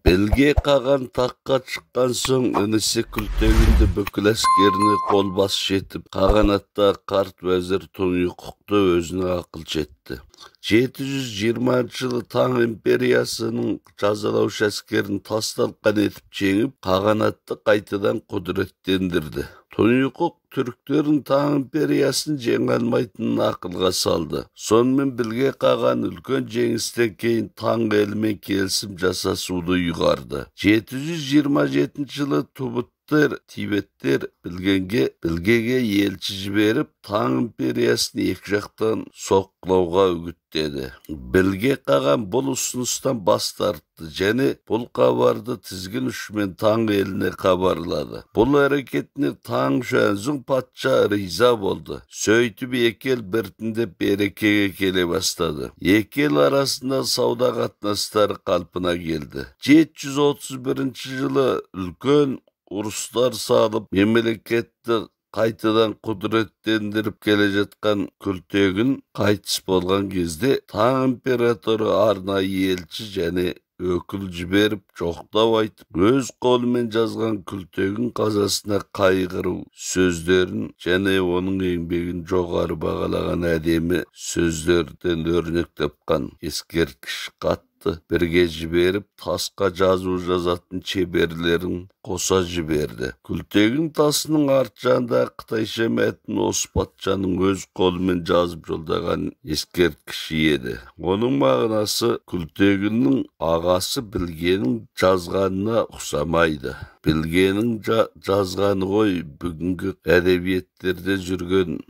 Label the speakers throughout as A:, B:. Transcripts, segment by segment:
A: Білге қаған таққа шыққан соң інісі Күлтегінді бүкіл әскеріне қолбасшы етіп, қағанатта қарт уәзір Тұңйықұқты өзіне ақылшы етті. 720 жылы Таң империясының жазалаушы әскерін тас-талқан етіп жеңіп, қағанатты қайтадан құдіреттендірді. Тұңйықұқ түріктердің Таң империясын жеңе алмайтынын ақылға салды. Сонымен Білге қаған үлкен жеңістен кейін Таң елімен келісім жасасуды ұйғарды. 727 жылы Тубыттер, Тибеттер Білгеге елші жіберіп, Таң империясын екі жақтан соққылауға үгіттеді. Білге қаған бұл ұсыныстан бас тартты және бұл хабарды тізгін ұшымен Таң еліне хабарлады. Бұл әрекетіне Таң Xuanzong патша риза болды. Сөйтіп екі ел біртіндеп берекеге келе бастады. Екі ел арасында сауда қатынастары қалпына келді. 731 жылы үлкен ұрыстар салып, мемлекетті қайтадан құдіреттендіріп келе жатқан Күлтегін қайтыс болған кезде Таң императоры арнайы елші және өкіл жіберіп, жоқтау айтып, өз қолымен жазған Күлтегін қазасына қайғыру сөздерін және оның еңбегін жоғары бағалаған әдемі сөздерден өрнек тапқан ескерткіш хатты бірге жіберіп, тасқа жазу жазатын шеберлерін қоса жіберді. Күлтегін тасының арт жағында қытайша мәтін осы патшаның өз қолымен жазып жолдаған ескерткіші еді. Оның мағынасы Күлтегіннің ағасы Білгенің жазғанына ұқсамайды. Білгенің жазғаны ғой бүгінгі әдебиеттерде жүрген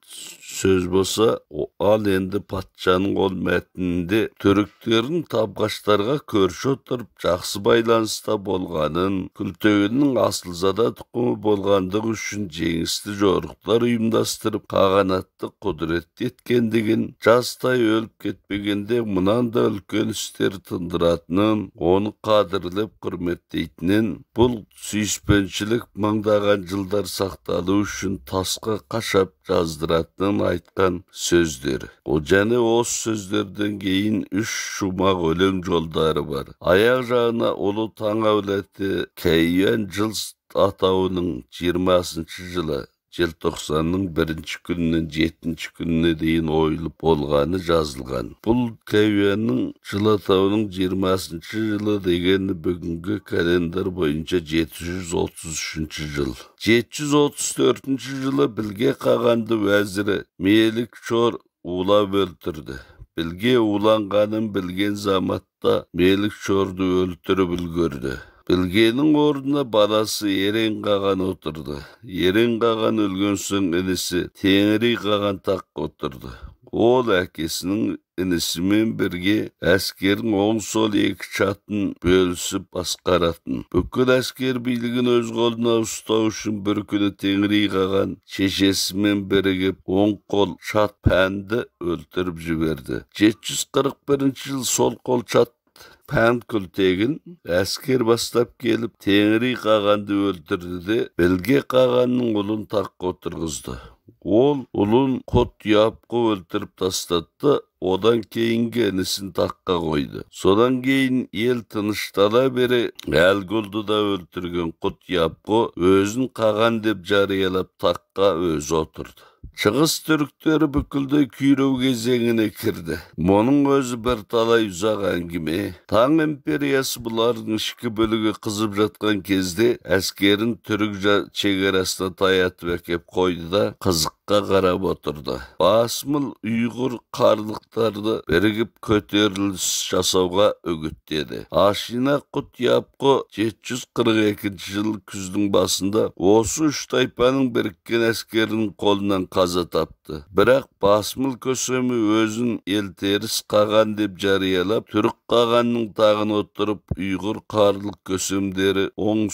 A: сөз болса, ал енді патшаның ол мәтінінде түріктердің табғаштарға көрші отырып жақсы байланыста болғанын, Күлтегіннің асылзада тұқымы болғандығы үшін жеңісті жорықтар ұйымдастырып, қағанатты құдіретті еткендігін, жастай өліп кетпегенде мұнан да үлкен істер тындыратынын, оны қадірлеп құрметтейтінін, бұл сүйіспеншілік мыңдаған жылдар сақталу үшін тасқа қашап жаздыратынын айтқан сөздер. О және осы сөздерден кейін үш шумақ өлең жолдары бар. Аяқ жағына ұлы Таң әулеті Кәйюән жыл атауының 20 жылы желтоқсанның 1 күнінен 7 күніне дейін ойылып болғаны жазылған. Бұл Кәйюәннің жыл атауының 20 жылы дегені бүгінгі календар бойынша 733 жыл. 734 жылы Білге қағанды уәзірі Мелік Чор улап өлтірді. Білге уланғанын білген заматта Мелік Чорды өлтіріп үлгерді. Білгенің орнына баласы Ерен қаған отырды. Ерен қаған өлген соң інісі Теңри қаған таққа отырды. Ол әкесінің інісімен бірге әскердің оң сол екі шатын бөлісіп басқаратын. Бүкіл әскер билігін өз қолына ұстау үшін бір күні Теңри қаған шешесімен бірігіп оң қол шат Пәнді өлтіріп жіберді. 741 жыл сол қол шат Пән Күлтегін әскер бастап келіп Теңри қағанды өлтірді де Білге қағанның ұлын таққа отырғызды. Ол ұлын Құт Япқы өлтіріп тастатты, одан кейінгі інісін таққа қойды. Содан кейін ел тыныштала бере әлгі ұлды да өлтірген Құт Япқы өзін қаған деп жариялап таққа өзі отырды. Шығыс түріктері бүкілдей күйреу кезеңіне кірді. Мұның өзі бір талай ұзақ әңгіме. Таң империясы бұлардың ішкі бөлігі қызып жатқан кезде әскерін түрік шекарасына таятып әкеп қойды да қызыққа қарап отырды. Басмыл ұйғыр қарлықтарды бірігіп көтеріліс жасауға үгіттеді. Ашина Құт Япқы 742 жыл күздің басында осы үш тайпаның біріккен әскерінің қолынан қаза тапты. Бірақ Басмыл көсемі өзін елтеріс қаған деп жариялап, түрік қағанның тағын отырып, ұйғыр қарлық көсемдері оң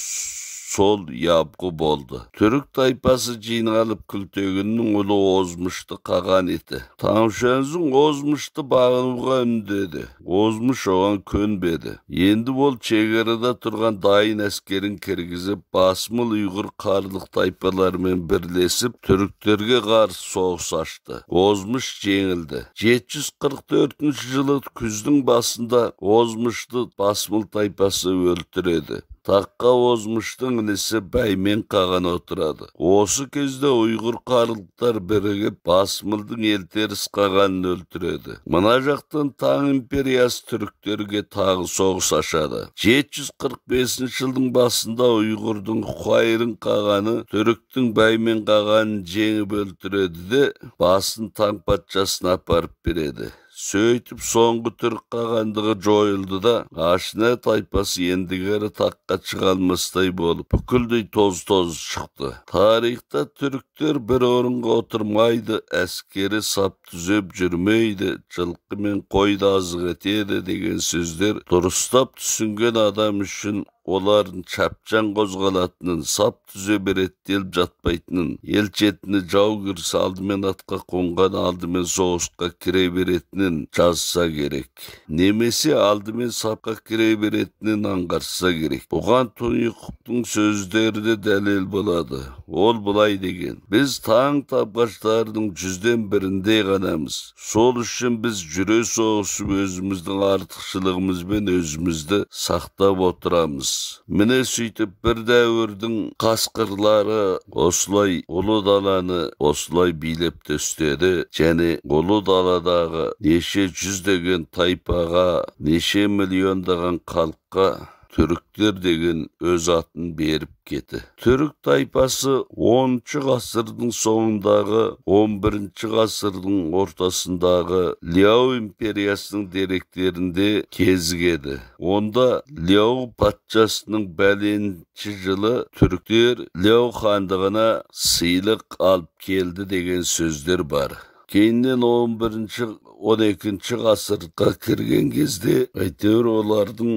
A: сол ябғы болды. Түрік тайпасы жиналып Күлтегіннің ұлы Озмышты қаған еті. Таң Шүәнзүң Озмышты бағынуға үндеді. Озмыш оған көнбеді. Енді ол шекарада тұрған дайын әскерін кіргізіп, басмыл ұйғыр қарлық тайпаларымен бірлесіп, түріктерге қарсы соғыс ашты. Озмыш жеңілді. 744 жылы күздің басында Озмышты басмыл тайпасы өлтіреді. Таққа Озмыштың інісі Бәймен қаған отырады. Осы кезде ұйғыр қарлықтар бірігіп басмылдың Елтеріс қағанын өлтіреді. Мына жақтан Таң империясы түріктерге тағы соғыс ашады. 745 жылдың басында ұйғырдың Хуайрын қағаны түріктің Бәймен қағанын жеңіп өлтіреді де, басын Таң патшасына апарып береді. Сөйтіп соңғы түрік қағандығы жойылды да, Ашина тайпасы ендігәрі таққа шыға алмастай болып, бүкілдей тоз-тоз шықты. Тарихта түріктер бір орынға отырмайды, әскері сап түзеп жүрмейді, жылқы мен қойды азық етеді деген сөздер дұрыстап түсінген адам үшін олардың шапшаң қозғалатынын, сап түзеп реттеліп жатпайтынын, ел шетіне жау кірсе алдымен атқа қонған, алдымен соғысқа кіре беретінін жазса керек. Немесе алдымен сапқа кіре беретінін аңғарса керек. Бұған Тұңйықұқтың сөздері де дәлел болады. Ол былай деген: біз таң табғаштарының 1%-індей ғанамыз. Сол үшін біз жүре соғысып өзіміздің артықшылығымызбен өзімізді сақтап отырамыз. Міне сөйтіп бір дәуірдің қасқырлары осылай ұлы даланы осылай билеп төстеді және ұлы даладағы неше жүздеген тайпаға, неше миллиондаған халыққа түріктер деген өз атын беріп кетті. Түрік тайпасы 10 ғасырдың соңындағы, 11 ғасырдың ортасындағы Ляо империясының деректерінде кезігеді. Онда Ляо патшасының бәленші жылы түріктер Ляо хандығына сыйлық алып келді деген сөздер бар. Кейіннен 11-12 ғасырға кірген кезде әйтеуір олардың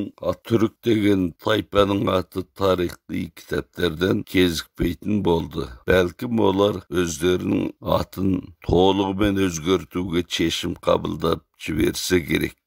A: түрік деген тайпаның аты тарихи кітаптардан кезікпейтін болды. Бәлкім олар өздерінің атын толығымен өзгертуге шешім қабылдап жіберсе керек.